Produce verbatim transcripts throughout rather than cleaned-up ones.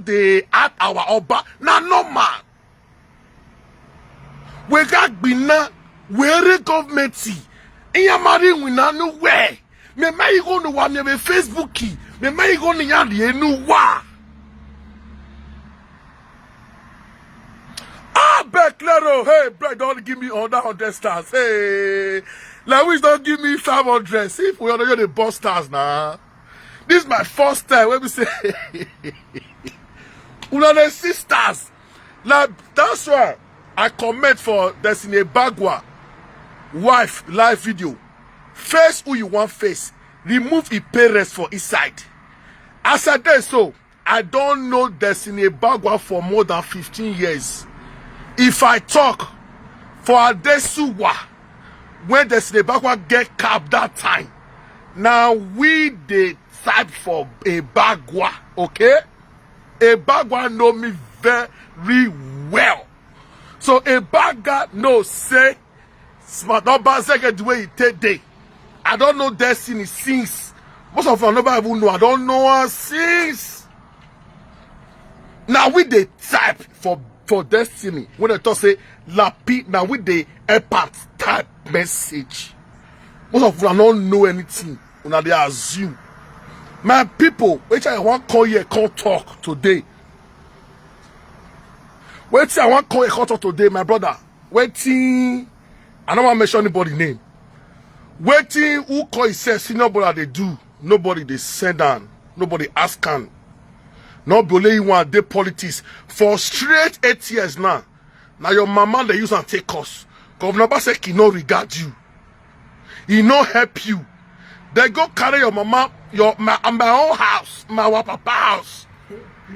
They at our Oba. Na normal. We got bina. Where government? Iyamari wina no way. Me ma igo no wa me be Facebook. Me ma igo ni ya die no wa. Ah, Beclero, hey, Bre, don't give me under hundred stars. Hey, Lewis, don't give me five hundred. See, if we are not the boss stars now. This is my first time. Let me say, we are the sisters. Like, that's why I comment for Destiny Bagwa wife live video. Face who you want face. Remove the parents for inside. As I did so, I don't know Destiny Bagwa for more than fifteen years. If I talk for Adesuwa, when Destiny Bagwa get cap that time, now we dey type for a Bagwa, okay? A Bagwa know me very well. So a Bagwa know say Smart Obaze get the way he take dey. I don't know Destiny since. Most of them never even know. I don't know her since. Now we dey type for for Destiny when they talk say Lapi. Now we dey help am type message. Most of them don't know anything. Una dey assume. My people, which I want call here, come talk today. Wetin I want call here, come talk today, my brother. Wetin, I don't want mention anybody name. Wetin who call himself senior brother dey do? Nobody dey send am. Nobody ask am. No be only you want dey politics for straight eight years now. Now your mama dey use am take us. Governor Obaseki no regard you. He no help you. They go carry your mama, your my, my own house, my our papa house.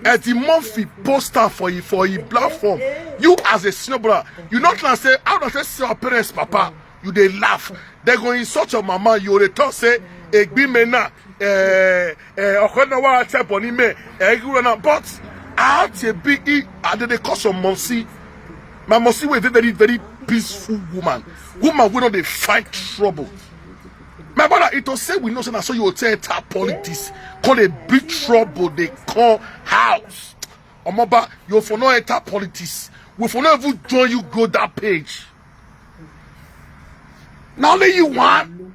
As the month he post am for you for his platform, you as a senior brother, you not like say how does say see your parents, papa? You dey laugh. They go insult your mama. You dey talk say egbi me na eh eh okwe na wa tell boni me eh you na but I had to be I dey dey cause your mumsy. My mumsy wey dey very very peaceful woman. Woman wey no dey find trouble. My brother, it was say we know say na so you take enter politics, call a big trouble dey come house. Omoba, you for no enter politics. We for no even join you go that page. Now only you want,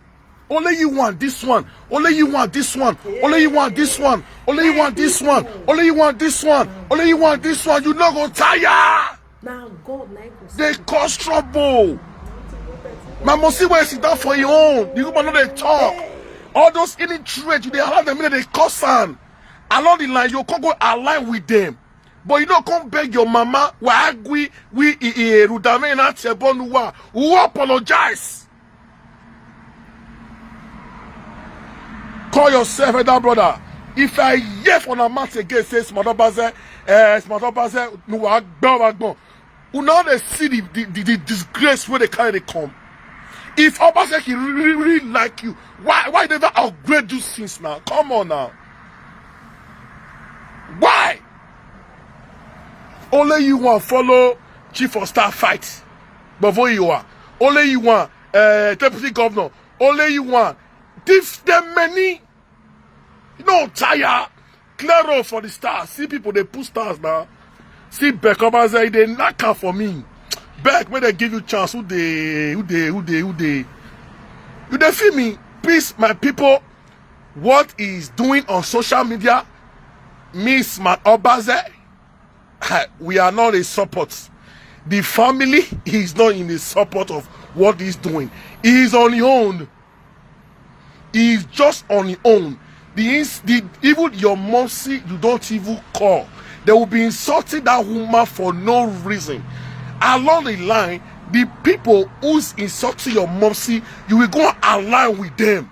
only you want this one, only you want this one, only you want this one, only you want this one, only you want this one, only you want this one. You no go tire. Now God na him go They save cause trouble. My mumsy wey sit down for your own. The woman no dey talk. All those illiterate, you dey allow them make they cause am. Along the line, you come go align with them. But you no come beg your mama. Why we we rudame na tebonuwa? Who apologize? Call yourself elder brother. If I hear from a mouth again say Smart Obaze, eh, Smart Obaze, no wa gbon wa gbon. Una dey see the the, the, the disgrace wey dey carry dey come. If Obaseki really, really like you, why why they never upgrade you since now? Come on now. Why? Only you want follow chief of staff fight. But for you are only you want uh, deputy governor. Only you want this them many. You know tire. Clear road for the stars. See people they put stars now. See Beck Obaze, they knock out for me. Beck, when they give you chance, who they, who they, who they, who they. You they feel me? Please, my people, what is doing on social media, Miss Smart Obaze, we are not a support. The family is not in the support of what he's doing. He is on his own. He is just on his own. The, ins- the even your mercy, you don't even call. They will be insulting that woman for no reason. Along the line, the people who's insulting your mercy, you will go and align with them.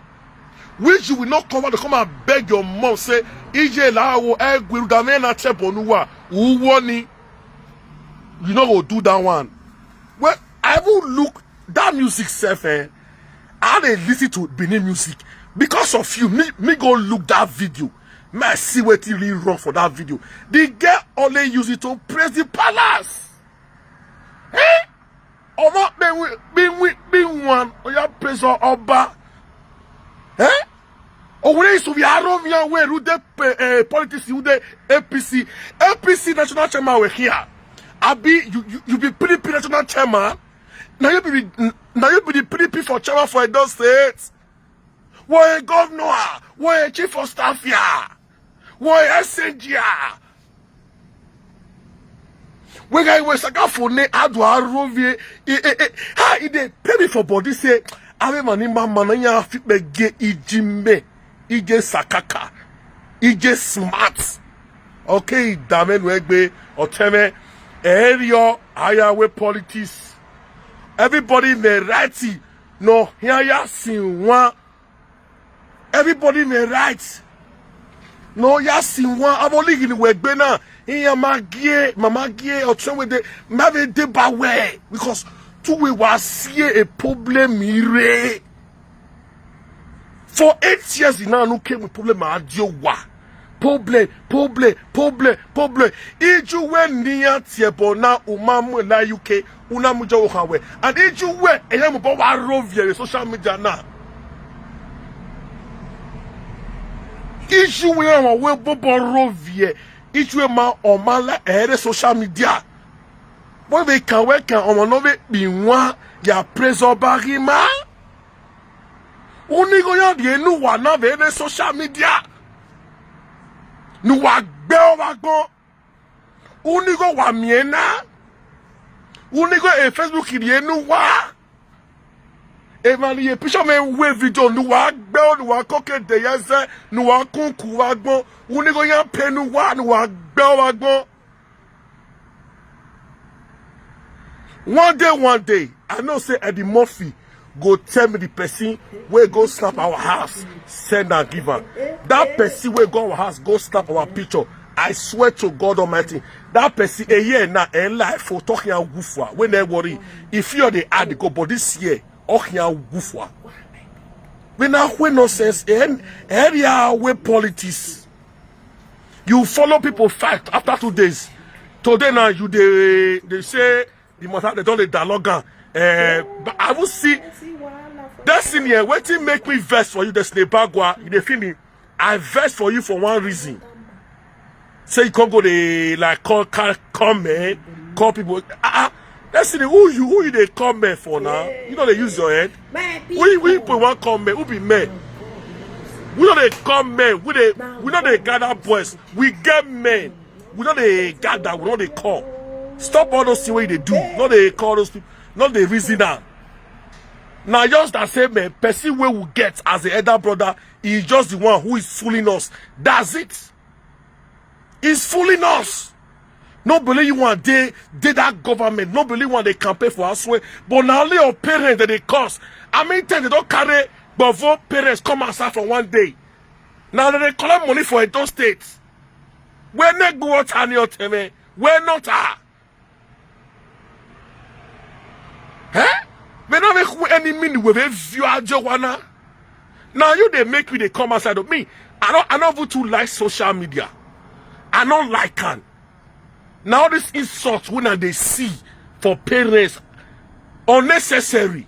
Which you will not come out to come and beg your mom, say, Ije lawo egwiru damena chebonuwa, uwoni. You no go do that one. Well, I will look that music self, eh? I dey listen to Benin music because of you. Me, me go look that video. Me I see wetin really wrong for that video. The girl only use it to praise the palace. Eh? Omo, be we, be we, be one. Oya praise Oba. Eh? Owere is to be Aromian wey rule the eh, politics, rule the A P C. A P C national chairman were here. Abi, you, you, you be P D P national chairman. Now you be now you be the P D P for chairman for Edo State. Why governor? Why chief of staff here? Why S N G R? Wega iwe saka fone adu arovie. Ha, e dey pay me for body say ave mani mama na ya fit be ge ijime, ije sakaka, ije smart. Okay, dame nu egbe oteme erio ayawe politics. Everybody may right no here ya sin one. Everybody may right. No ya sin one. Abo ligi ni wegbe na. Iya magie, mama gie oteme de ma be de ba we because two we was here a problem ire. For eight years now no came with problem adio wa. Problem, problem, problem, problem. Iju we ni ya tiebo na uma mu la U K una mu jo ha we. And iju we eya mu bo wa rovie social media na. Iju we ya wa we bo bo rovie. Iju we ma o ma la ere social media. Bo be kan we kan o mo no be bi wa ya preso ba gi ma. Unigo ya die nu wa na be ne social media. Nu wa gbe o wa gbon. Unigo wa miena. Unigo e Facebook die nu wa. E ma ni e picture me we video nu wa gbe o nu wa koke de ya ze nu wa kunku wa gbon. Unigo ya pe nu wa nu wa gbe o wa gbon. One day, one day, I know say Eddie Murphy go tell me the person wey go slap our house, send and give am. That person wey go our house, go slap our picture. I swear to God Almighty, that person a year na a life for talking and woof when they worry. If you dey add go, but this year, oh here woof. We na we nonsense and area we politics. You follow people fight after two days. Today now you dey dey say the matter they don dey dialogue am. Eh, but I will see Destiny. Eh, wetin make me vex for you, Destiny Bagua? You dey feel me? I vex for you for one reason. Say you come go dey like call call call men, call people. Ah ah. Destiny, who you who you dey call men for now? You no dey use your head. Who you who you put one call men? Who be men? We no dey call men. We dey we no dey gather boys. We get men. We no dey gather. We no dey call. Stop all those things wey you dey do. No dey call those people. No dey reason am. Na just that same eh, person wey we get as the elder brother is just the one who is fooling us. That's it. He's fooling us. No believe you want dey dey that government. No believe you want dey campaign for us. But na only your parents that dey cause. I mean, tell they don carry Gbovo parents come outside for one day. Now they dey collect money for Edo State. Where negbu water ni oteme? Where not ah? Eh? We no make who any mean we be view ajo wana. Now you dey make me dey come outside of me. I don't I don't even too like social media. I don't like am. Now this insult when I dey see for parents unnecessary.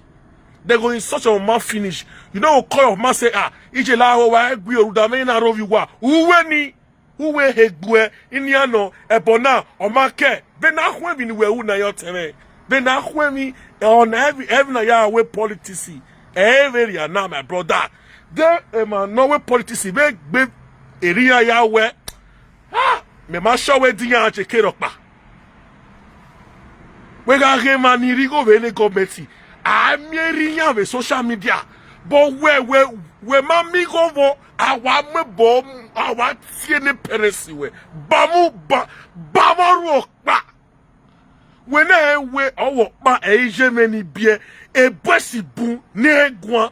They go insult your mouth finish. You know, call your mouth say ah, ije la ho wa egbe oruda me na rovi wa. Uwe ni Uwe hegbue ini ano ebona omake. Be na hwe mi ni we una yo tere. Be na hwe mi on every every na ya we politics. Every ya na my brother. The eh, man no we politics be be eri ya ya we. Ah, me ma show we di ya che keropa. We ga ge ma ni rigo we le gọọmenti. A mi eri ya we social media. But we we we ma mi go vo awa me bo awa tie ne parents we. Ba mu ba ba mo ro pa. We na e we owo pa e je me ni bie e bosi bu ne gwan.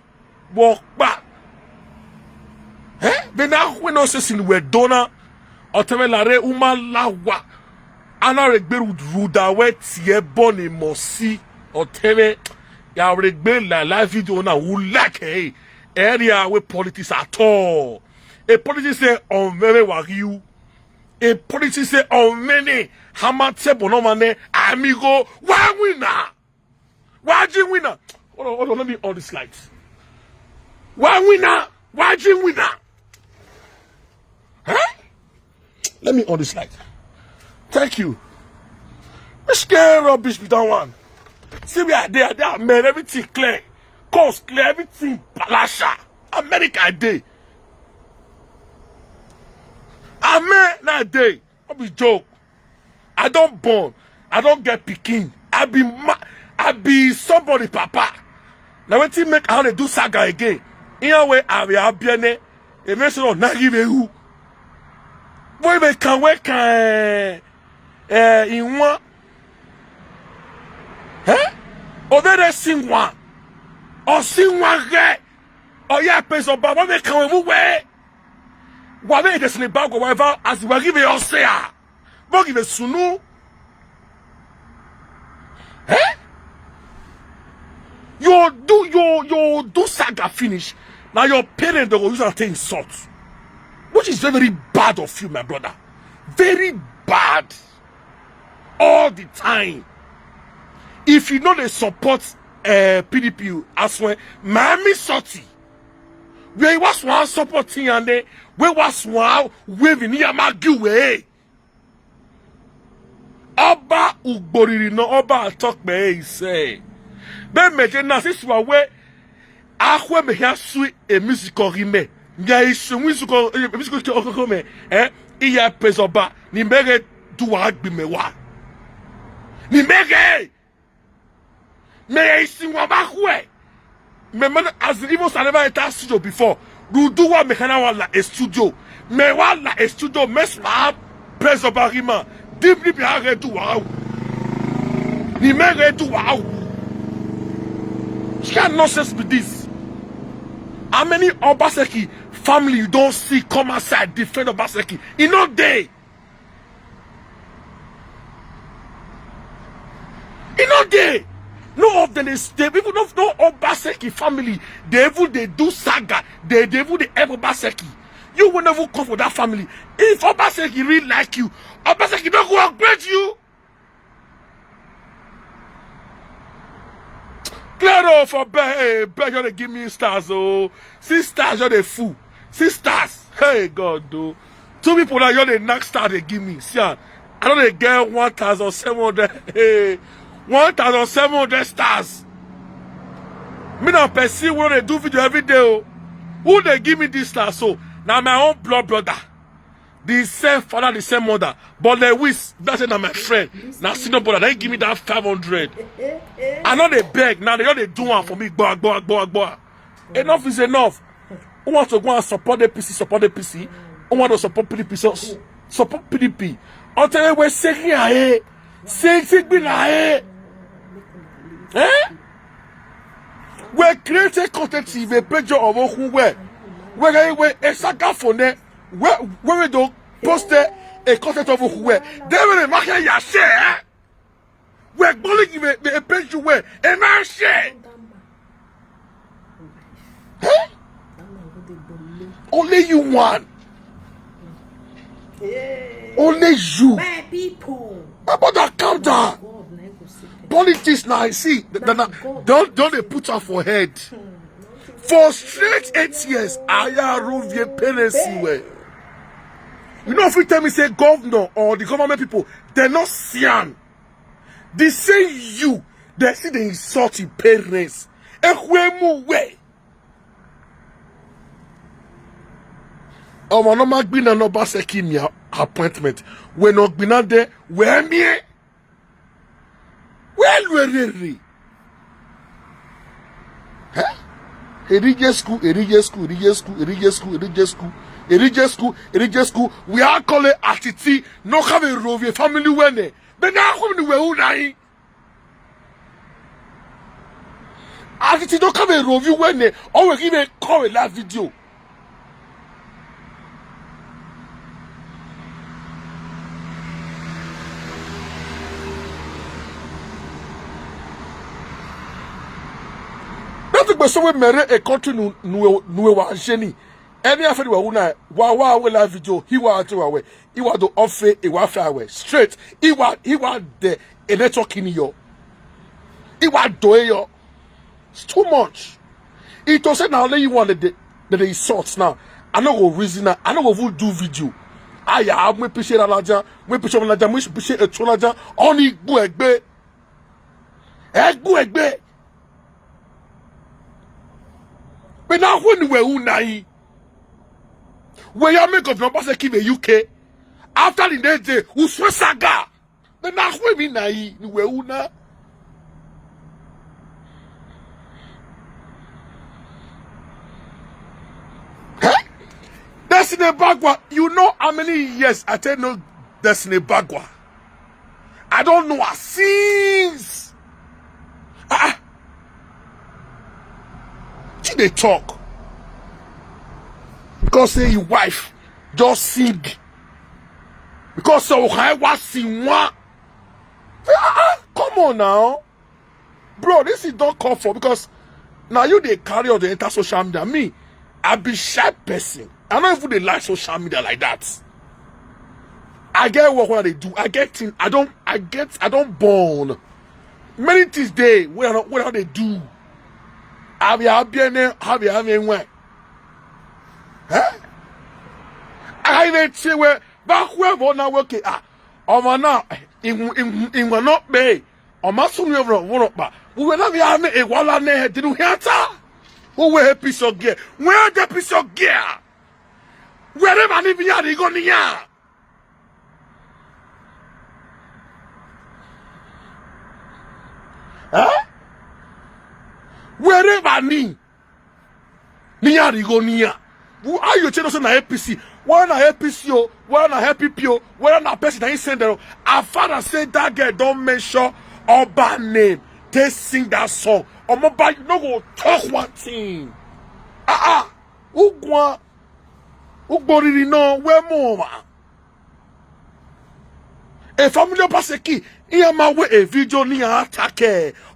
Wo pa. Eh? Be na hwe no se sin we dona. Oteme lare uma lawa. Ana regbe ruda we tie boni mosi. Oteme ya regbe la live video na u like eh. Area we politics at all. A politics say on very wagyu. A politics say on many. Hamate bonomane amigo. Why winner? Why ji winner? Hold on, hold on, let me on this light. Why winner? Why ji winner? Let me on this light. Thank you. Which kind rubbish be that one? See where I dey, I dey, man, everything clear. Cost clear, everything balasha. America dey. Amen, na dey. No be joke. I don born. I don get pikin. I be ma I be somebody papa. Na wetin make I no dey do saga again. Ihe wey I be abiene. Eme sọ̀rọ̀ na give ewu. Boy be kan we kan eh eh inwa. Eh? Odere sinwa. Osinwa ge. Oya peso baba me kan we we. Wa me de sini bago wa va as wa give e osea. Bo give e sunu. Eh? You do you you do saga finish. Now your parents they go use and take insult, which is very, very bad of you, my brother. Very bad. All the time. If you know they support uh, P D P, as when Miami Soti, where he was one supporting and they where was one waving Yamagiwe. Oba Ugboriri no Oba Atokpe he say. Be meje na sisi wa we akwe me ya sui e musical rime. Nya isu musical musical ki okoko me eh iya pezoba ni mege duwa agbi me wa. Ni mege me ya isi wa ba kwe. Me man as even saleva eta studio before. Du du wa me kana wala e studio. Me wala e studio me sma pezoba rima. Deep deep ya re du wa. Ni me re du wa. What kind nonsense be this? How many Obaseki family you don't see come outside defend Obaseki? E no dey. E no dey. No of them dey stay. Even no no Obaseki family. They even they do saga. They they even they help Obaseki. You will never come for that family. If Obaseki really like you, Obaseki don't go upgrade you. Claro for bed, hey, bed, you dey give me stars, oh. See stars, you dey fool. See stars, hey God, oh. Two people now, you dey knock star, they give me. See, ah, I don't dey get one thousand seven hundred, hey, one thousand seven hundred stars. Me now, person who dey do video every day, oh. Who dey give me this star? So now my own blood brother. The same father, the same mother. But Lewis, that's it, na my friend. Na senior brother, they give me that five hundred. I know they beg, now they know they do one for me. Gba, gba, gba, gba. Enough is enough. Who wants to go and support the P C, support the P C? Who want to support P D P, so, support P D P? Until we say here, eh? Say, say, be like, eh? Eh? We create a content, we pay your own who we. We, we, a sucker for ne. We, we, we don't post a content of who we. They will make a share. We bullying a page you wear. And I share. Huh? Only you one. Only you. My people. My brother, calm down. Politics now, I see. Don't, don't they put her for head. For straight eight years, I are Rovier parents well. You know, if you tell me, say, governor or the government people, they're not sian. The same you, they see the insult in parents. Ekwemu way. Ọmọ no ma gbina no ba seki mi appointment. We no gbina de we mi. We lwerere. Huh? Erije school, erije school, erije school, erije school, erije school, erije school, erije school. We are calling atiti. No have a Rovier family wene. But now come the way who die. Atiti don't come a Rovier wene. Always give a call a live video. Nothing but someone mere a country nu nu nu wa jeni. Any affair wa una wa wa we live video. He wa ati wa we. He wa do ofe e wa fa we straight. He wa he wa de a network in yo. He wa do yo. It's too much. It was said now only you want the the insult now. I no go reason now. I no go even do video. Aya, mwe pishe la laja, mwe pishe la laja, mwe pishe etu laja, oni gbu egbe. Egbu egbe. But now when we unai, we ya make of number say give a U K. After the next day, we swear saga. But now when we nai, we una. Huh? Destiny Bagwa, you know how many years I tell no Destiny Bagwa? I don't know her since. Ah, ah. She dey talk. Because say your wife just sing. Because so I was sing one. Ah, ah, come on now. Bro, this is don't call for because now you dey carry all the enter social media. Me, I be shy person. I don't even dey like social media like that. I get work what they do. I get thing. I don't. I get. I don't born. Many things dey where I don't. Where they do. I be happy and I be happy when. Huh? I even say where back where born now okay ah. Ọmọ náà ìwọ̀n náà pé ọmọ sunu yẹn wọ̀rọ̀ wọ̀rọ̀ pa wíwẹ̀ náà fi hàn ìwà ọ̀la náà ẹ̀ dínú hìá ta wíwẹ̀ ẹ̀ pìsọ̀ gíẹ̀ wíwẹ̀ ẹ̀ dẹ̀ pìsọ̀ gíẹ̀ wíwẹ̀ ẹ̀ bá níbi yàrá ìgò níyà wíwẹ̀ ẹ̀ bá ní níyà ìgò níyà. How you tell us na A P C? Whether na A P C o, whether na N P P o, whether na person na him send them. As far as say that girl don mention Oba name, they sing that song. Omoba, you no go talk one thing. Ah ah, Ugwa, Ugboriri no, where more? A family paseki, iya ma we a video ni attack.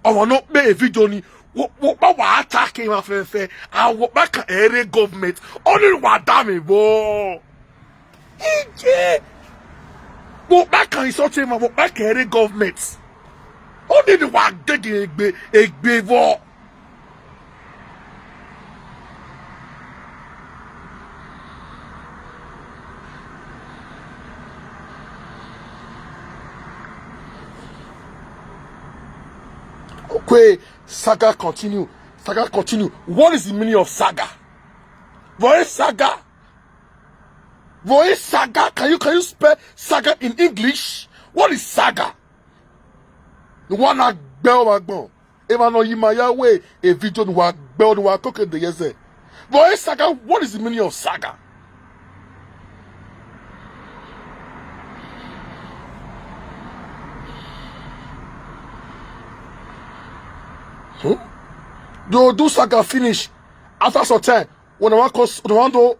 Omo no be a video ni. Wo wo ba wa attack ma fe fe. A wo ba ka ere government. Only wa da me bo. Ije. Wo ba ka insult ma wo ba ka ere government. Only wa de egbe egbe bo. Okay, saga continue. Saga continue. What is the meaning of saga? What is saga? What is saga? Can you can you spell saga in English? What is saga? The one I bell my bone. If I know you my way, a video do I bell do I cook in the yes. What is saga? What is the meaning of saga? Hmm? They will do saga finish. After some time, when I want cause when I want to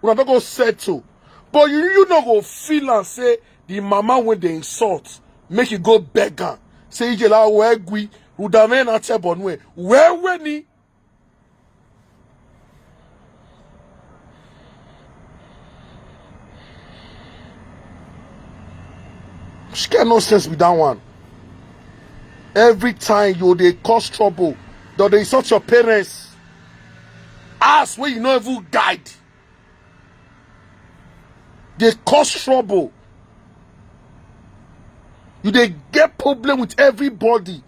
when I don't go settle. But you you no go feel and say the mama when they insult, make you go beg her. Say ije la wegwi, udame na chebonwe. Where when he She get no sense with that one. Every time you they cause trouble, though they insult your parents. Ask where you know evil guide. They cause trouble. You they get problem with everybody.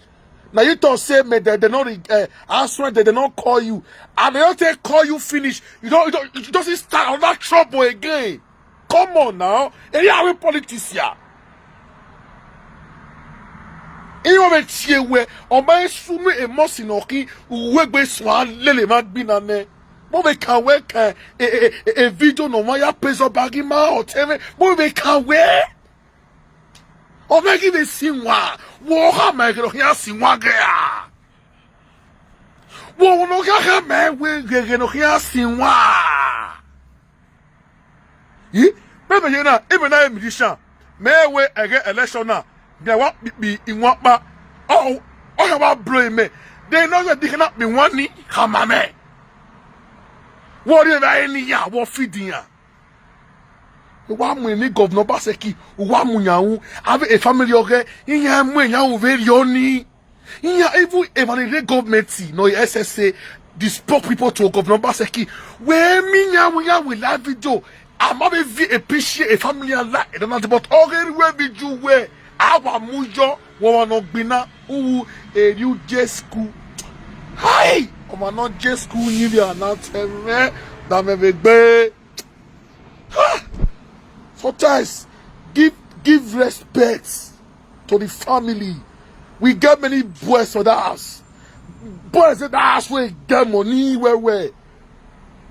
Now you don't say me that they not uh, ask when they, they not call you. And they don't take call you finish. You don't you don't you don't start on that trouble again. Come on now. Any are we politician? Iwe chie we o ma sunu e mo sinoki uwe gbe swa lele ma gbina ne. Mo be ka we ka e e e video no ma ya peso bagi ma o teme. Mo be ka we. O me give a sinwa. Wo ha ma ke no ya sinwa ge a. Wo no ga ha ma we ge ge no ya sinwa. Yi me be na e me na e musician. Me we ege election na. Bia wa bi inwa pa. Oh, oh ya wa blow me. They know you dikna bi wani hamame. What do you any ya what feeding ya? Wa mu ni governor Baseki, wa mu nyawu, ave a family oge, iya mu nyawu very oni. Iya even evanile government no S S A, the spoke people to governor Baseki. We mi nyawu nyawu la video. Ama be vi epishi e family ala e dana but ogeri we bi ju we awa mujo wo wa no gbina uwu eriu je school. Hi, oma no je school ni bi ana teme da me be gbe. Sometimes give give respect to the family. We get many boys for that house. Boys in that house wey get money well well.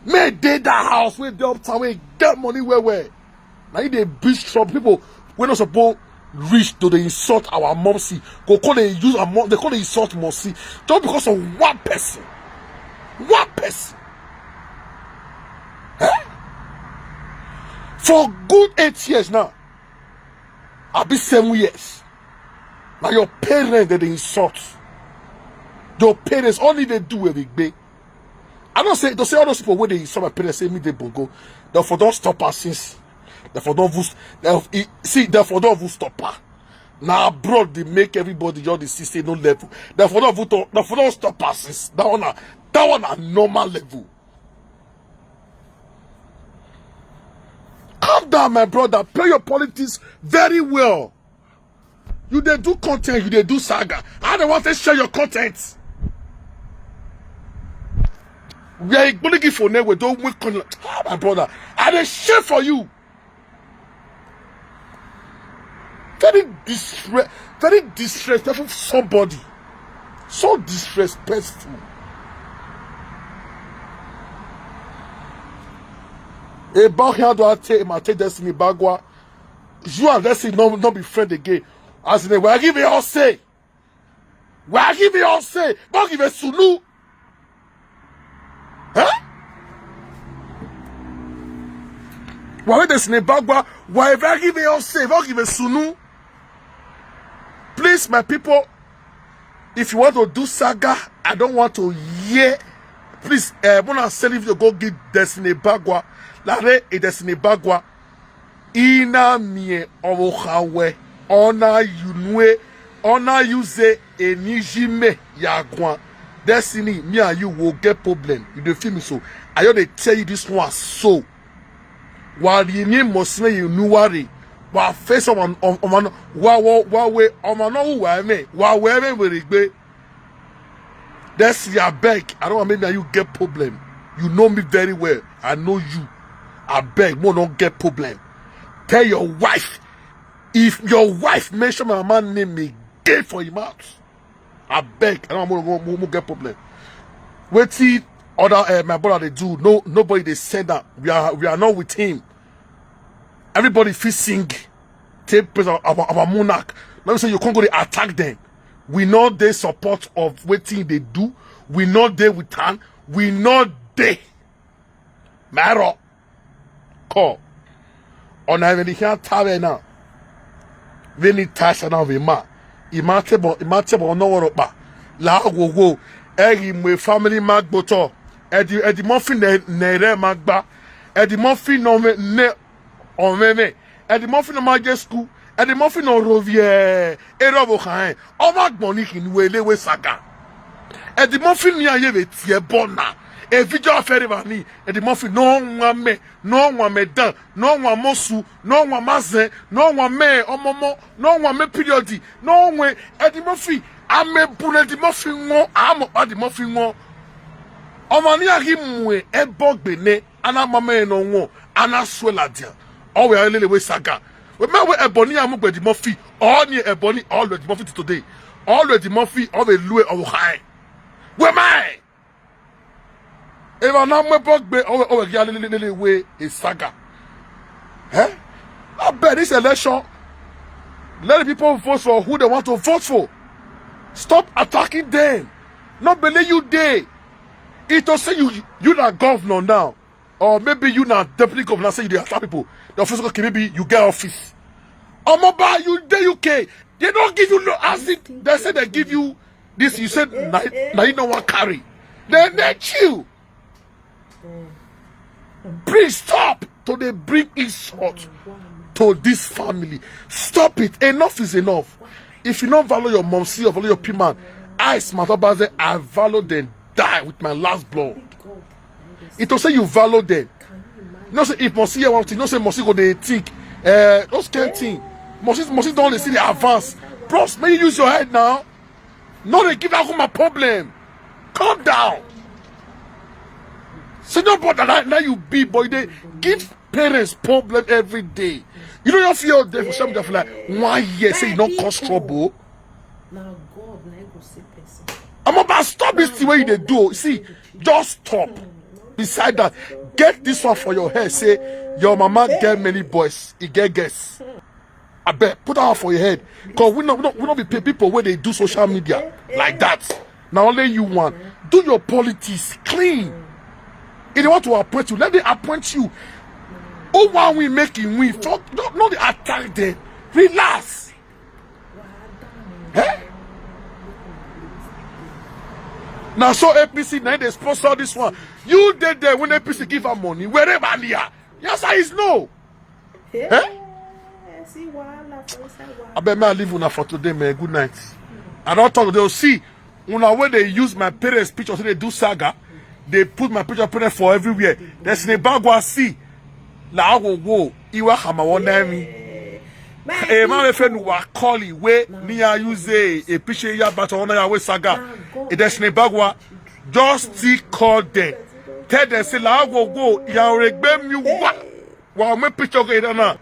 Men dey that house wey dey uptown wey get money well well. Na you dey beat some people wey no suppose reach to dey insult our mumsy. Go call dey use our mum, dey call dey insult mumsy just because of one person. One person. Eh? For good eight years now, abi seven years, na your parents dey dey insult. Your parents only dey do every day. I don't say to say all those people wey dey insult my parents say me dey bongo. Dem for don stop her since. Dem for don even s- dem f- e- see dem for don even stop her. Na abroad dey make everybody just dey see say no level. Dem for don even to- dem for don stop her since. That one na that one na normal level. Calm down, my brother. Play your politics very well. You dey do content, you dey do saga. I don't want to share your content. We are ignoring for now. We don't win content. Ah, my brother, I dey share for you. Very disre- very disrespectful somebody. So disrespectful. About how do I take my take Destiny Bagua? You and Destiny no no be friend again. As in, we are giving all say. We are giving all say. Don't give a sunu. Huh? We are Destiny Bagua. We are giving all say. Don't give a sunu. Please, my people, if you want to do saga, I don't want to hear. Please, uh, when I send you to go give Destiny Bagua, Lare e Destiny Bagua. Ina mie owo hawe, ona yunue, ona yuze enijime yagwan. Destiny, me and you will get problem. You dey feel me so? I just dey tell you this one so. Wa ri ni mo sine you nuwari. Wa face on on on wa wa wa we on no wa me. Wa we me we regbe. Destiny, I beg. I don't want make you get problem. You know me very well. I know you. I beg, mo don't get problem. Tell your wife. If your wife mention my man name again for him mouth, I beg. I don't want more, more, more get problem. Wait till other uh, my brother they do. No, nobody they said that we are we are not with him. Everybody feel sing. Take place of our, our monarch. Let me say you can't go to attack them. We know they support of waiting they do. We know they with hand. We know they. Maro. Call. On I really can't tell now. Veni tasha na vima. Imatebo imatebo no woropa. La wo wo. Egi mwe family magboto. Edi edi mo fi ne ne re magba. Edi mo fi no me ne omeme. Edi mo fi no maje school. Edi mo fi no rovie. Ero bo khan. O ma gbon ni kin we le we saga. Edi mo fi ni aye we tie bona. E video afere ba ni. Edi mo fi no nwa me, no nwa me dan, no nwa mosu, no nwa mazen, no nwa me omomo, no nwa me period, no nwe. Edi mo fi ame bun Edi mo fi nwo, amo Edi mo fi nwo. O ma ni agi mu e e bo gbe ne. Ana mama e no nwo. Ana swela dia. O we alele we saga. We ma we ebony amu gbe Edi mo fi. O ni ebony o lo Edi mo fi today. O lo Edi mo fi o we lue o high. We mai. Eva na mwe bog be owe owe gi alelelele we a saga. Eh? I bet this election. Let the people vote for who they want to vote for. Stop attacking them. Not believe you day. It will say you you na governor now. Or maybe you na deputy governor say you dey attack people. The office okay, maybe you get office. Omoba, you dey U K. They don't give you no as it they say they give you this. You said na na you no one carry. They let you. Please stop to they bring insult to this family. Stop it. Enough is enough. If you don't value your mom, see or value your P man, I smart up as I value them die with my last blood. It will say you value them. You know say if Mosi hear one thing, you know say Mosi go dey think. Uh, those kind thing. Mosi, Mosi don dey see the advance. Bros, make you use your head now. No dey give that woman problem. Calm down. Senior brother, now, now you be boy. They give parents problem every day. You know you feel there for something for like one year, say you don't cause trouble. Now God, now you go see person. I'm about stop this thing where you dey do. See, just stop. Beside that, get this one for your head. Say your mama get many boys, he get guests. I bet put that one for your head. Cause we not we not we not be pe- people where they do social media like that. Now only you want do your politics clean. If they want to appoint you, let them appoint you. Oh, why we making we fuck? No, no, they attack them. Relax. Eh? Now so A P C now they sponsor this one. You did there when A P C give her money wherever they are. Yes, I is no. Eh? See wahala for inside wahala. I bet me I leave una for today, man. Good night. I don't talk. They'll see una where they use my parents' pictures. They do saga. They put my picture parents for everywhere. There's in a bag wa see. La wo wo. Iwa hama one name. Eh, man, if you wa call it way, ni ya use a picture ya but on ya we saga. If there's in a bag wa, just still call them. Tell them say la wo wo. Ya regbe mi wa. Wa me picture go na.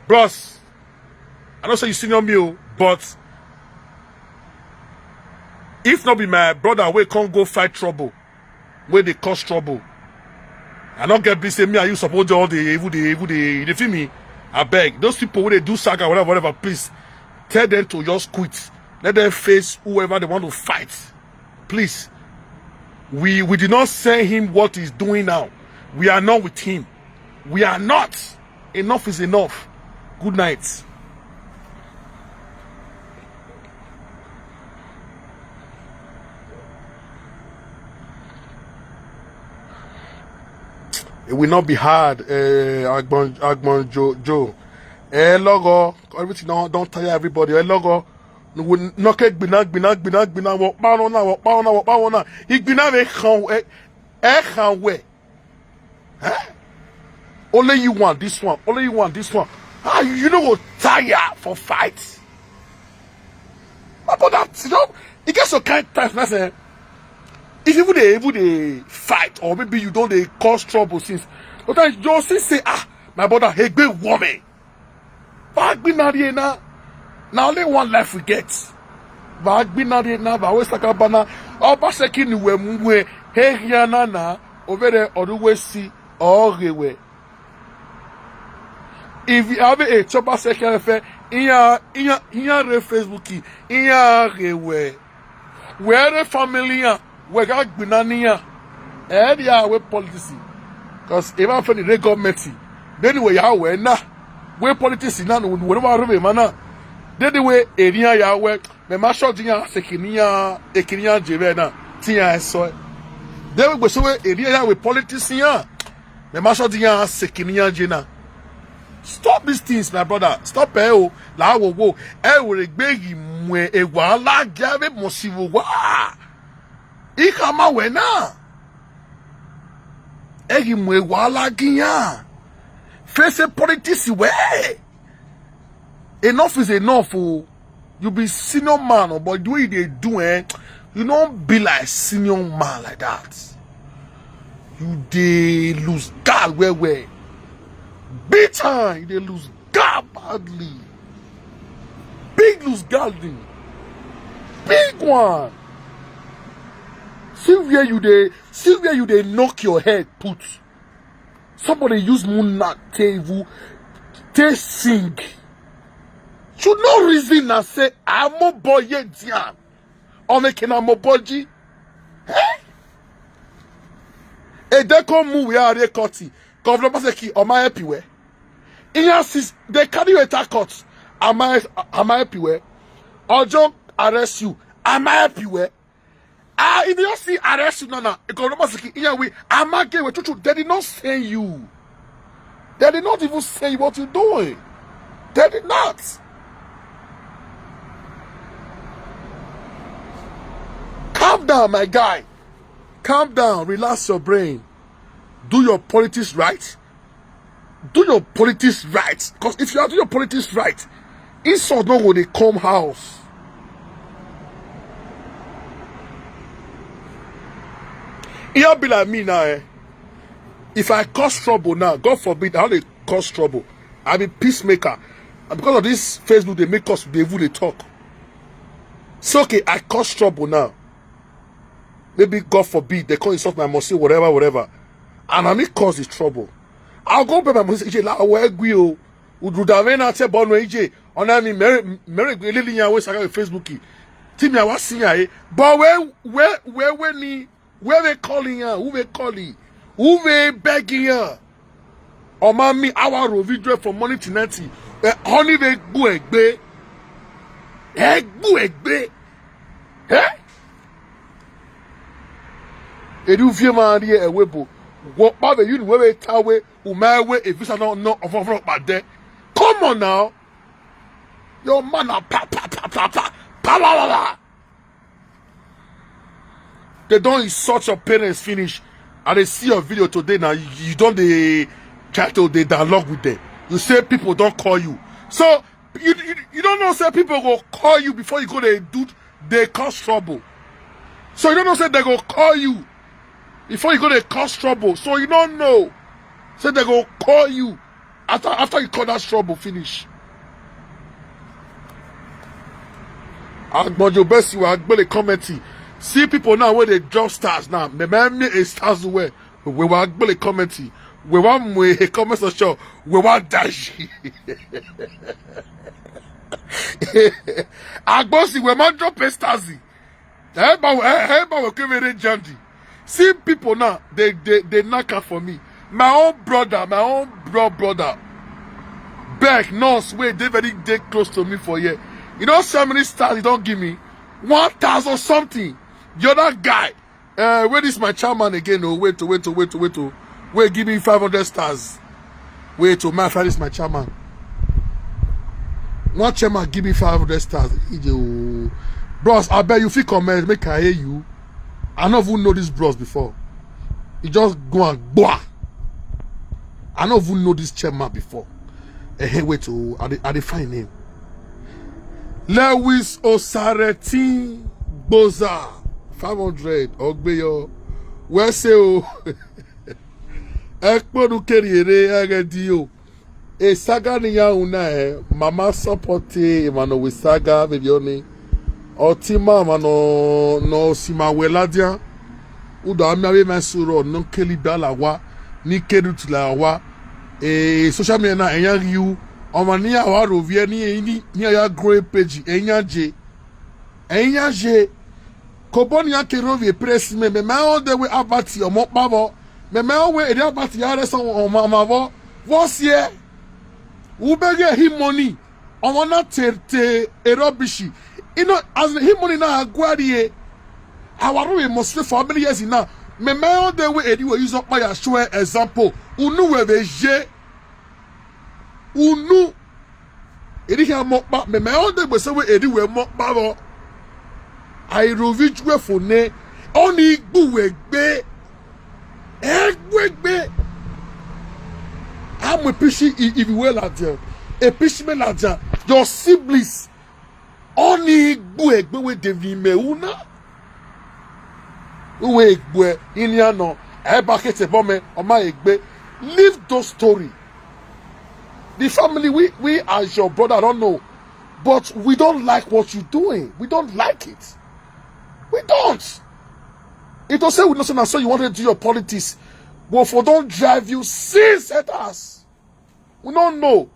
Bros, I don't say you senior me, oh, but if not be my brother, we can't go fight trouble. Where they cause trouble. I don't get busy. Me, are you suppose all the evil, the evil, the the feel me? I beg those people where they do saga, whatever, whatever. Please tell them to just quit. Let them face whoever they want to fight. Please. We we did not send him what he's doing now. We are not with him. We are not. Enough is enough. Good night. It will not be hard. Uh, Agbon Agbon Joe Joe. Eh, logo. Everything don't, don't tire everybody. Eh, logo. No ke gbina gbina gbina gbina wo pa ona wo pa ona wo pa ona. Igbina we kan e e kan we. Eh? Only you want this one. Only you want this one. Ah, you know go tire for fight. My brother, you know, it gets so kind time. I say, if you would even they fight, or maybe you don't they cause trouble since. But then you see say, ah, my brother, hey, big woman. Bagbinari na. Now only one life we get. Bagbinari na ba we sakabana. Oba sekini we mwe. Hey yana na. Over there or the way see. Or we. If you have a chopper second affair, iya iya iya re Facebook, iya rewe. Where the family ya, we ga gbina ni ya. Eh, they are we policy. Cause if I find the government, then we are we na. We policy na no we ma ro be mana. Then the way area ya we me ma show dinya sekiniya ekiniya jebe na. Tiya so. Then we so we area ya we policy ya. Me ma show dinya sekiniya jena. Stop these things, my brother. Stop eh o. La wo wo. E wo re gbe yi mu e wa la ja be mo si wo wa. I ka ma we na. E yi mu e wa la giya. Face politics we. Enough is enough o. You be senior man o, but the way you dey do eh, you no be like senior man like that. You dey lose guard well well. Big time, you dey lose guard badly. Big lose guard thing. Big one. See where you dey see where you dey knock your head put. Somebody use moonlight table, take sing. You no reason and say I'm a boy yet. Or making a moboji. Eh? E dey come move we are recording. Governor Maseki, am I happy where? Iyan sis they carry you a court. Am I am I happy where? Ojo arrest you. Am I happy where? Ah, if you see arrest you now, now, Governor Maseki, Iyan we, am I get with you? They did not send you. They did not even say what you doing. They did not. Calm down, my guy. Calm down. Relax your brain. Do your politics right. Do your politics right. Because if you are doing your politics right, insult no go dey come house. E be like me now, eh? If I cause trouble now, God forbid, I no dey cause trouble. I be peacemaker. And because of this Facebook, they make us dey even dey talk. Say, okay, I cause trouble now. Maybe, God forbid, they come insult my mosque, whatever, whatever. And I may cause the trouble. I'll go pay my mosque. Ije la we gwi o. Ududave na te bono ije. Ona mi mere mere gbe lili yan we saka Facebook. Ti mi awa sin ya e. But we we we we ni we we calling yan, who we calling, who we begging yan. Oma mi awa ro video from morning to night. Eh, honey we gbu egbe. Egbu egbe. Eh? Edu vie ma ri ewe bo. Wo pa be you we we ta we, u ma we e visa no no ofo ofo pa de. Come on now. Your man na pa pa pa pa pa pa la la la. They don't insult your parents finish. And they see your video today now. You, you don't they try to they dialogue with them. You say people don't call you. So you, you, you don't know say people go call you before you go they do they cause trouble. So you don't know say they go call you before you go they cause trouble. So you don't know say they go call you after after you call that trouble finish. Agbonjo Bessie will agbele comment. See people now where they drop stars now. Me me me a stars where we will agbele comment. We want me a comment section. We want dash. Agbosi we man drop a stars. Eba eba we kevere jandi. See people now, they they they knock out for me. My own brother, my own bro brother. Beck, nurse, wait, they very they close to me for here. You know so many stars you don't give me? One thousand something. The other guy, uh, where is my chairman again? Oh, wait, oh, wait, oh, wait, oh, wait, oh. Wait, give me five hundred stars. Wait, oh, my friend is my chairman. One chairman give me five hundred stars. Ije o. Bros, I bet you fit comment, make I hear you. I no even know this bros before. He just go and boah. I no even know this chairman before. Eh, hey, wait, oh, I dey, I dey find name. Lewis Osareti Gboza, five hundred, Ogbeyo. Where say, oh, Ekpodu Keriere, Agadi, oh. E saga ni ya una, eh, mama support, eh, Emmanuel Saga, baby, oni. Otima, mano, no, sima weladia. Uda, ami, ami, masuro, no, keli, bala, wa, ni, kedu, tula, wa. Eh, social media na, enya, you. Omani, awa, rovie, ni, ni, ni, ya, grow page, enya, je. Enya, je. Koboni, ya, kerovi, press me, me, ma, all the way, abati, omo, babo. Me, ma, all way, edi, abati, ya, resa, omo, ma, bo. What's here? Ubege, him, money. Omo, na, te, te, e, rubbish. You know, as in, him, money, na, aguari, eh. Our room must stay for how many years now? Me, ma, all the way, edi, we use up my show example. Unu, we, be, je. Unu. Edi, ya, mo, pa. Me, ma, all the way, say, we, edi, we, mo, pa, bo. I, rovi, jwe, for, ne. Oni, gbu, we, gbe. Egbegbe. I'm a pishi if you well at them. A pishi me at them. Your siblings. Oni gbu egbe we devi me una. Uwe egbe inyano. Eba kete bome oma egbe. Leave those story. The family, we we as your brother, I don't know, but we don't like what you're doing. We don't like it. We don't. It was say we know say na so you wanted to do your politics. But for don't drive you since at us. We don't know.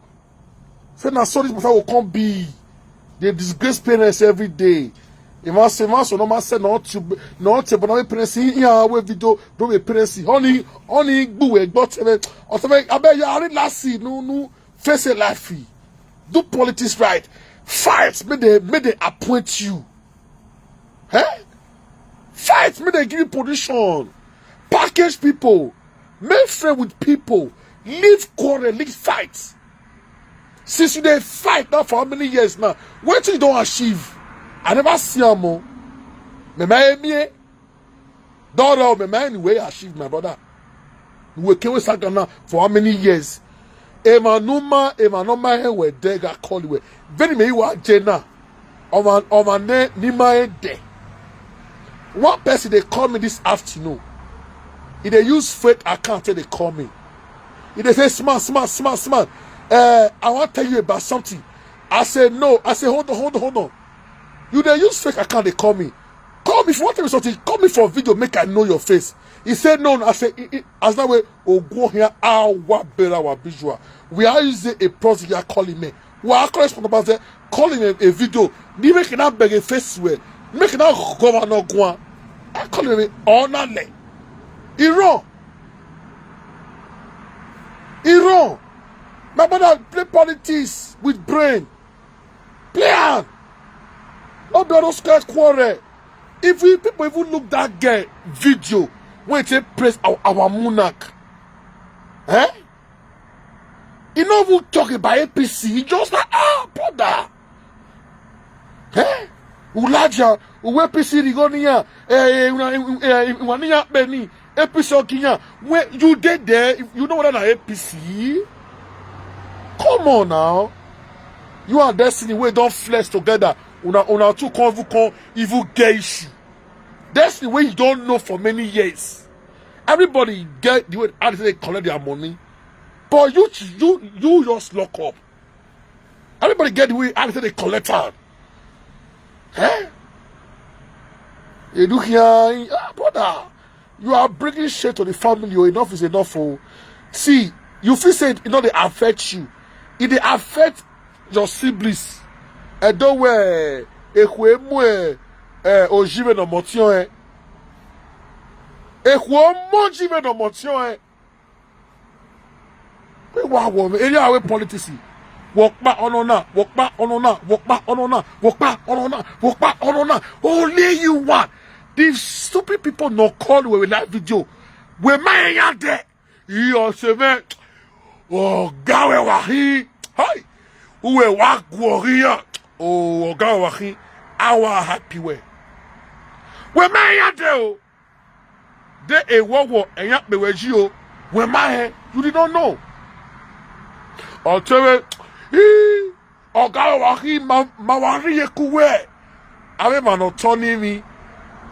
Say na so this matter will come be. They disgrace parents every day. If I say, man, so no man say not to not to but parents in here we video don't be parents. Only only gbu we gbot me. Or something I bet you are last see no no face a life. Do politics right. Fight, may they may they appoint you. Eh? Fight, may they give you position. Package people. Make friend with people. Leave quarrel, leave fight. Since you dey fight now for how many years now? Wetin you don achieve? I never see am o. Mema emie. Doro mema anyway achieve, my brother. We kewe saga now for how many years? Emanuma, emanuma ewe dega call we. Veni me iwa jena. Oman, omane nima ede. One person dey call me this afternoon. He dey use fake account take dey call me. He dey say, "Smart, smart, smart, smart. Uh, I wan tell you about something." I say, "No." I say, "Hold on, hold on, hold on. You dey use fake account dey call me. Call me if you wan tell me something. Call me for video make I know your face." He say, "No, no." I say, "I, I," as that way, Ogwo here, our better, our visual. We are using a process you are calling me. We are calling for about that. Call him a, a video. Ni make na beg a face we. Make na governor go. I call him honor le. He wrong. He wrong. My brother, play politics with brain. Play am. No be all those kind quarrel. If we people even look that girl video when he take praise our, our monarch, eh? He no even talk about A P C. He just like, "Ah, brother." Eh? Ulaja, uwe A P C rigoniya, eh, una, eh, waniya beni, A P C okiya. When you dey there, you know whether na A P C? Come on now. You and Destiny, we don flex together. Una, una two come, even come, even get issue. Destiny, wey you don know for many years. Everybody get the way how they collect their money. But you, you, you just lock up. Everybody get the way how they collect am. Eh? You do here, ah, brother. You are bringing shame to the family. Oh, enough is enough. Oh. See, you feel say it no dey affect you. It dey affect your siblings. Edo we, ekwe mu e, eh, ojive no motion e. Ekwe mu jive no motion e. Pe wa wo me, area we politics. Work back on on, work back on on, work back on on, work back on on, work back on on. Only you one. These stupid people no call we live video. We my ya de. Iyo se me. Oh, gawe wa hi. Hi. Uwe wa gwo hi ya. Oh, gawe wa hi. Awa happy we. We my ya de o. De e wo wo eyan pe we ji o. We my he. You did not know. Otewe. Hi. Oga wa hi ma, ma wa ri ye kuwe. Ave man autonomy.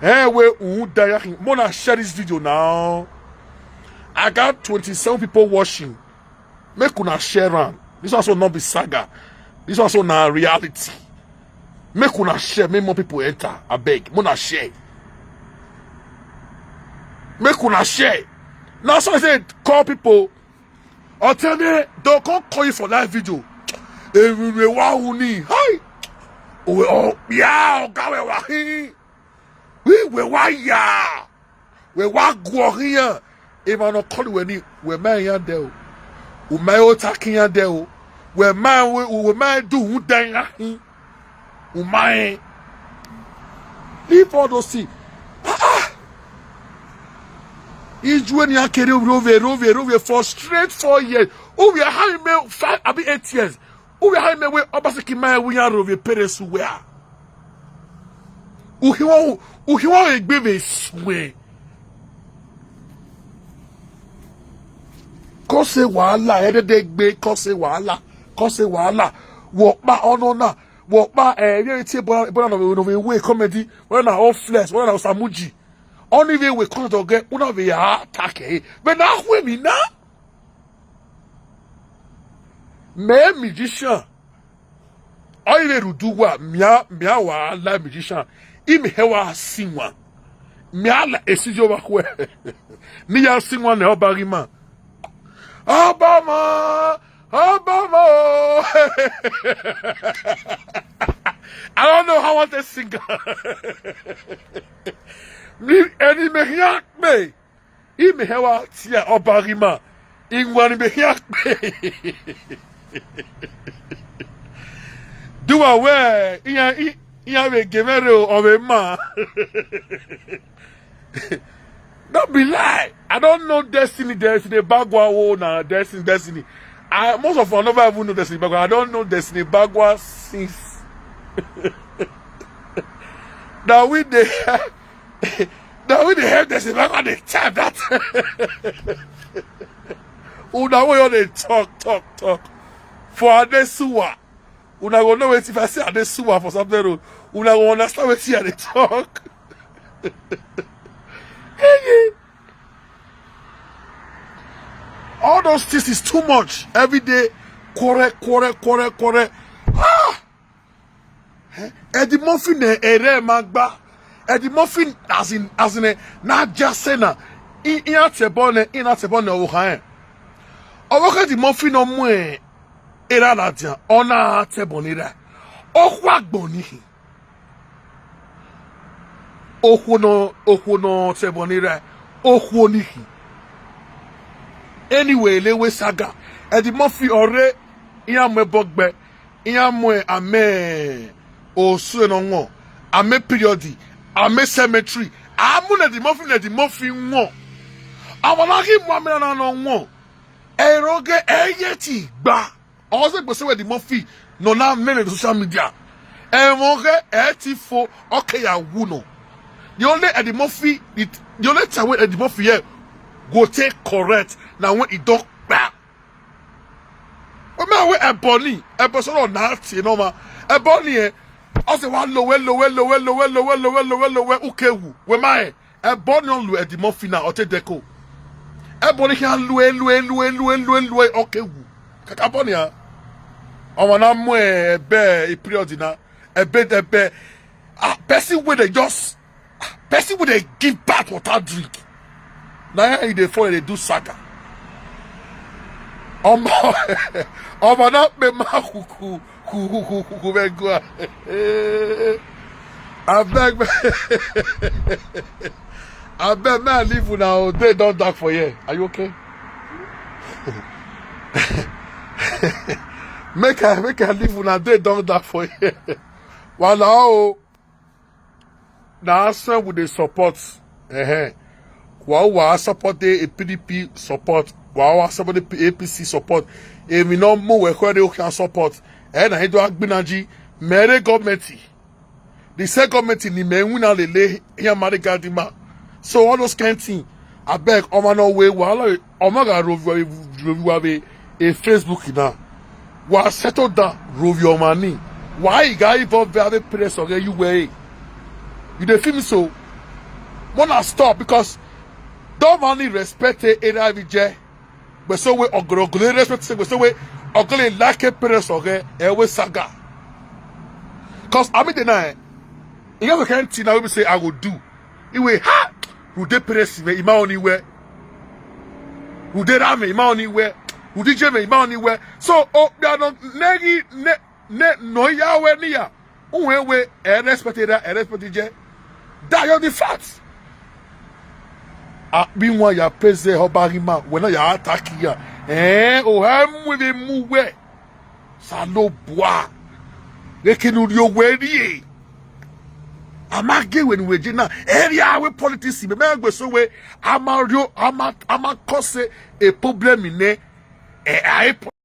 Eh, we u da ya hi. Mona share this video now. I got twenty-seven people watching. Make una share am. This one so not be saga. This one so na reality. Make una share. Make more people enter. I beg. Mona share. Make una share. Now so I say call people. Otene, they'll come call you for live video. Ewe wa uni. Hi. Owe o ya oga we wa hi. We we wa ya. We wa gwo hi ya. If I no call you any, we my ya de o. We my o taki ya de o. We my we we my do hu da ya hi. Umae. Leave all those things. Ah, ah. Ijue ni akere rove, rove, rove for straight four years. Uwe ha me five, abi eight years. Uwe ha me we Obaseki mae we ya rove parents we a. Uhiwa, uhiwa egbe ve swe. Kose wahala, edede gbe, kose wahala, kose wahala. Wo pa ono na, wo pa, eh, ye tie bona, bona no, no, we comedy, bona na all flex, bona na osamuji. Only way we come to get, una we attack, eh. But now, who me now? Me magician. Oire ruduwa, mia, mia wa la magician. Imi hewa sinwa. Mia la esijo wa kwe. Ni ya sinwa ne Obama. Obama! Obama! Oh. I don't know how I want to sing. Me, any me here, me. Imi hewa tia Obama. Ingwani me here, me. Do away. Iya, iya, we gemere o, owe ma. Don't be lie. I don't know Destiny, Destiny Bagua, oh, na Destiny, Destiny. I, most of us never even know Destiny Bagua. I don't know Destiny Bagua since. Now we dey, now we dey help Destiny Bagua the time that. Una wey you dey talk, talk, talk. For Adesuwa. Una go know wetin if I say Adesuwa for something road. Una go understand wetin I dey talk. Hey, yeah. All those things is too much. Every day, quarrel, quarrel, quarrel, quarrel. Ah! Eh, Eddie Murphy ne ere magba. Eddie Murphy as in as in eh, na just say na. In in atebone, in atebone o ha. Owo ke Eddie Murphy no mu eh, era la dia. Ona atebone ra. Okwa gboni. Okwo no okwo no tebone ra. Okwo nihi. Anyway, lewe saga. Eddie Murphy ore iya mwe bogbe. Iya mwe ame osu no nwo. Ame period. Ame cemetery. Amu na Eddie Murphy na Eddie Murphy nwo. Awalagi mu ame na no nwo. Eroge eye ti gba. Oze gbese we Eddie Murphy no na many the social media. Eroge e ti fo oke ya wu no. The only Eddie Murphy, it, the only time when Eddie Murphy here go take correct na when he don kpa. When me we Ebony, Ebony so no na ti no ma. Ebony eh, o se wa lowe lowe lowe lowe lowe lowe lowe lowe ukewu. We ma eh, Ebony on lu Eddie Murphy na ote deko. Ebony can lue lue lue lue lue lue okewu. Kaka Ebony ah. Omo na mu eh, ebe e period na. Ebe ebe. Ah, person wey dey just person wey dey give bath water drink. Na here e dey fall dey do saga. Omo omo na pe ma kuku kuku kuku kuku me go. Abeg abeg me I leave una o, day don dark for here. Are you okay? Make I make I leave una, day don dark for here. Wala o. Na Arsenal we dey support. Eh eh. Wa wa support the P D P support. Wa wa support the A P C support. Emi no mu we kwere o can support. Eh na ido agbinaji. Mere government. The same government ni me win na lele here Mari Gadima. So all those kind thing. Abeg, omo no way wahala. Omo ga rovi rovi wa be a Facebook now. Wa settle down rovi your money. Why you guys involve the other place okay you way? You dey feel me so? Wanna stop because don't money respect it. But so we ogro ogro respect say we so we ogro like a place okay. E we saga. Cause I mean the night. You guys can't see now we say I will do. Iwe ha. Rude press me ima oni we. Rude ra me ima oni we. Rude je me ima oni we. So o bi ano negi ne ne no ya we ni ya. Uwe we e respect da e respect je. That you the fact. A bi won ya peze ho ba hima we na ya attack ya. Eh o he mu bi mu we. Salo bua. Ekinu ri owe ri e. Ama ge we ni we je na. Area we politics be me gbe so we ama rio ama ama cause a problem in there. Eh, I